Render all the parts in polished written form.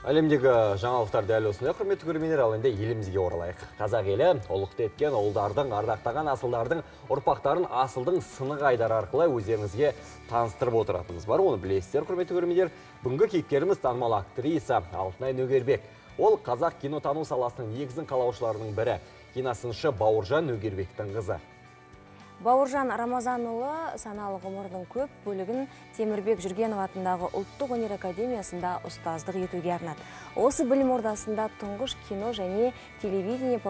Әлемдегі жаңалықтар дәл осындай, құрметті көрермендер, ал енді елімізге оралайық. Қазақ елі ұлықты еткен ұлдардың, ардақтаған асылдардың ұрпақтарын асылдың сынық айдары арқылы өздеріңізге таныстырып отыратынымыз бар. Оны білесіздер, құрметті көрермендер. Бүгінгі кейіпкеріміз танымал актриса Алтынай Нөгербек. Ол қазақ кинотану саласының негізін қалаушыларының бірі, киносыншы Бауыржан Нөгербектің қызы. Бауыржан Рамазанұлы саналы ғұмырының көп бөлігін Темірбек Жүргенов атындағы Ұлттық өнер академиясында ұстаздық етуге арнады. Осы білім ордасында тұңғыш кино және телевидение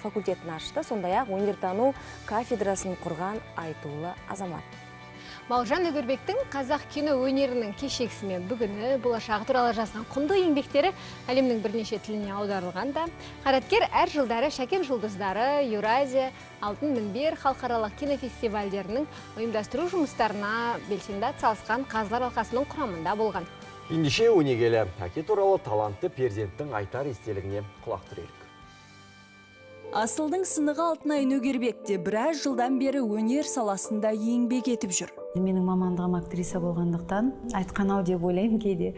факультетін ашты, сондай-ақ өнертану кафедрасын құрған айтулы азамат. Бауыржан Нөгербектің қазақ кино өнерінің кешегісі мен бүгіні, болашағы туралы жазған құнды еңбектері әлемнің бірнеше тіліне аударылған да. Қайраткер әр жылдары Шәкен жұлдыздары, Еуразия, Алтын мінбер халықаралық кинофестивальдерінің ұйымдастыру жұмыстарына белсенді атсалысқан қазылар алқасының құрамында болған. Ендеше өнегелі әке туралы талантты перзенттің айтар естелігіне құлақ түрелік. Асылдың сынығы Алтынай Нөгербек те біраз жылдан бері өнер саласында еңбек етіп жүр. Менің мамандығым актриса болғандықтан айтқан ау деп ойлаймын кейде.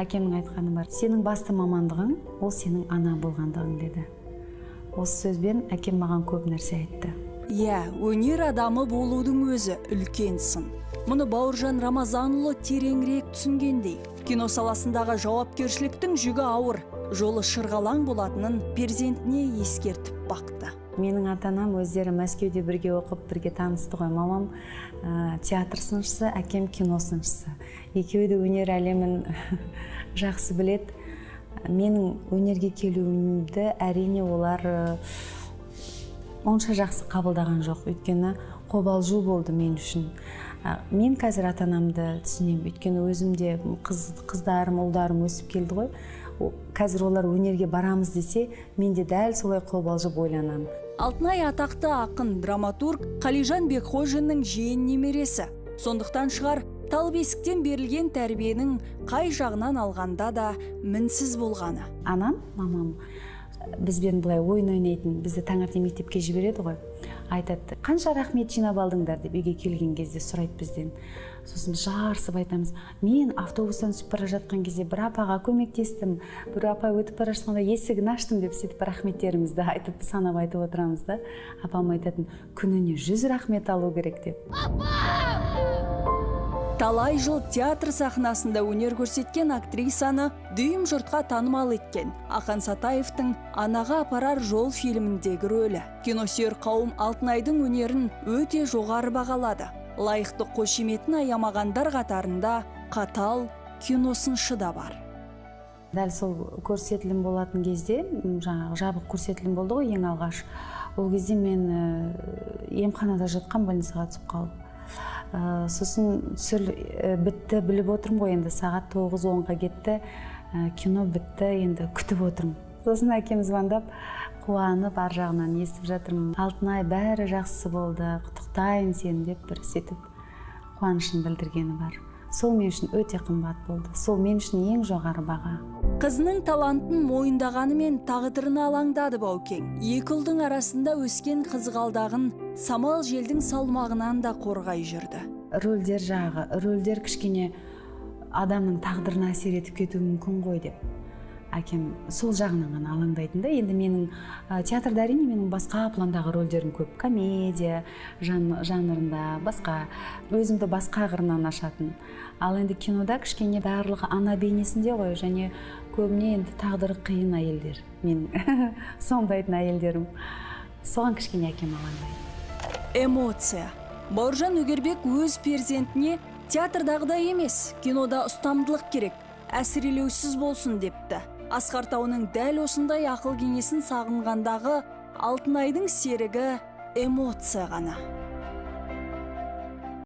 Әкемнің айтқаны бар. Сенің басты мамандығың ол сенің ана болғандығың деді. Осы сөзбен әкем маған көп нәрсе айтты. Иә, өнер адамы болудың өзі үлкен сын. Мұны Бауыржан Рамазанұлы тереңірек түсінгендей. Кино саласындағы жауапкершіліктің жүгі ауыр, жолы шырғалаң болатынын перзентіне ескертіп бақты. Менің ата-анам өздері Мәскеуде бірге оқып, бірге танысты ғой. Мамам театр сыншысы, әкем кино сыншысы. Екеуі де өнер әлемін жақсы біледі. Менің өнерге келуімді әрине олар онша жақсы қабылдаған жоқ. Өйткені қобалжу болды мен үшін. Мен қазір ата-анамды түсінемін. Өйткені өзім де қыздарым, ұлдарым өсіп келді ғой. Қазір олар өнерге барамыз десе, мен де дәл солай қобалжып ойланамын. Алтынай атақты ақын, драматург Қалижан Бекқожиннің жиен немересі. Сондықтан шығар, тал бесіктен берілген тәрбиенің қай жағынан алғанда да мінсіз болғаны. Анам, мамам бізбен былай ойын ойнайтын, бізді таңертең мектепке жібереді ғой. Айтады, қанша рахмет жинап алдыңдар деп үйге келген кезде сұрайды бізден. Сосын жарысып айтамыз, мен автобустан түсіп бара жатқан кезде бір апаға көмектестім, бір апай өтіп бара жатқанда есігін аштым деп сөйтіп рахметтерімізді айтып, санап айтып отырамыз да. Апам айтатын, күніне 100 рахмет алу керек деп. Талай жыл театр сахнасында өнер көрсеткен актрисаны дүйім жұртқа танымал еткен Ақан Сатаевтың Анаға апарар жол фильміндегі рөлі. Киносүйер қауым Алтынайдың өнерін өте жоғары бағалады. Лайықты қошеметін аямағандар қатарында қатал киносыншы да бар. Дәл сол көрсетілім болатын кезде, жаңағы жабық көрсетілім болды ғой ең алғаш. Ол кезде мен емханада жатқан, больницаға түсіп қалып. Сосын бітті, біліп отырмын ғой енді, сағат 9:10-ға кетті, кино бітті, енді күтіп отырмын. Сосын әкем звондап, қуанып ар жағынан естіп жатырмын. Алтынай, бәрі жақсы болды, құттықтаймын сені деп бір сөйтіп қуанышын білдіргені бар. Сол мен үшін өте қымбат болды. Сол мен үшін ең жоғары баға. Қызының талантын мойындағанымен тағдырына алаңдады Баукең. Екі ұлдың арасында өскен қызғалдағын самал желдің салмағынан да қорғай жүрді. Рөлдер жағы, рөлдер кішкене адамның тағдырына әсер етіп кетуі мүмкін ғой деп. Әкем сол жағынан ғана алаңдайтын да. Енді менің театрда әрине менің басқа пландағы рөлдерім көп. Комедия жанрында, басқа, өзімді басқа қырынан ашатын. Ал енді кинода кішкене барлығы ана бейнесінде ғой, және көбіне енді тағдыры қиын әйелдер. Менің сомдайтын әйелдерім. Соған кішкене әкем алаңдайды. Эмоция. Бауыржан Нөгербек өз перзентіне театрдағыдай емес, кинода ұстамдылық керек, әсірелеусіз болсын депті. Асқар Тауының дәл осындай ақыл кеңесін сағынғандағы Алтынайдың серігі эмоция ғана.